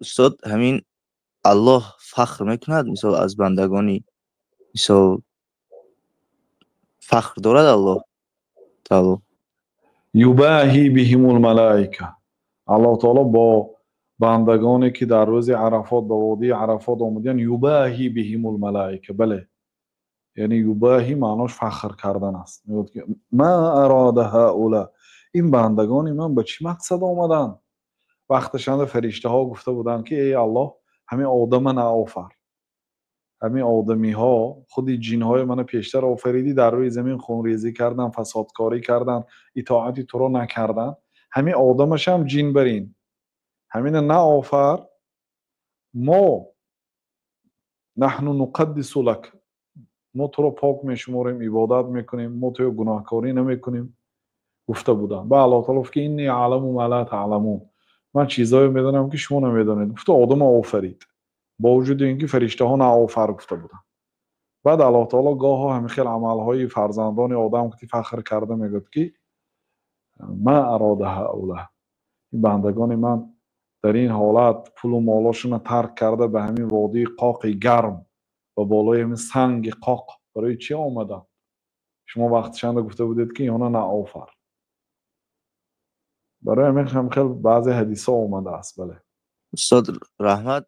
Устод, ҳамин Аллоҳ фахр мекунад, мисол, аз бандагони, мисол, фахр дорад Аллоҳ таоло? يباهي بهم الملائكة. Аллоҳ таоло бо бандагоне, ки дар рӯзи Арафот ба водии Арафот омадиянд, يباهي بهم الملائكة. Бале, яъне يباهي маънош фахр кардан аст. Мегӯяд, ки ما أراد هؤلاء, ин бандагони ман ба чӣ мақсад омаданд? Вақташанда фариштаҳо гуфта буданд, ки эй Аллоҳ, ҳамин одама наофар, ҳамин одамиҳо, худи ҷинҳои мана пештар офаридӣ, дар рӯи замин хунрезӣ кардан, фасодкорӣ кардан, итоати туро накардан, ҳамин одамашам ҷин барин, ҳамина наофар. Мо نحن نقدس لك, мо туро пок мешуморем, ибодат мекунем, мо туро гуноҳкорӣ намекунем, гуфта буданд. Ба Аллоҳ таоло гуфт, ки إني أعلم ما لا تعلمون, ман чизҳое медонам, ки шумо намедонед. Гуфта, одама офарид, бо вуҷуди ин ки фариштаҳо наофар гуфта буданд. Баъд Аллоҳ таоло гоҳо ҳамин хел амалҳои фарзандони одам ки фахр карда мегӯяд, ки ما أراد هؤلاء, ин бандагони ман дар ин ҳолат пулу молошонро тарк карда, ба ҳамин водии қоқи гарм ва болои ҳамин санги қоқ барои чӣ омаданд? Шумо вақтишанда гуфта будед, ки инҳоро наофар. Барои ҳамин ҳам хел баъзе ҳадисҳо омадааст, бале. Устод, раҳмат.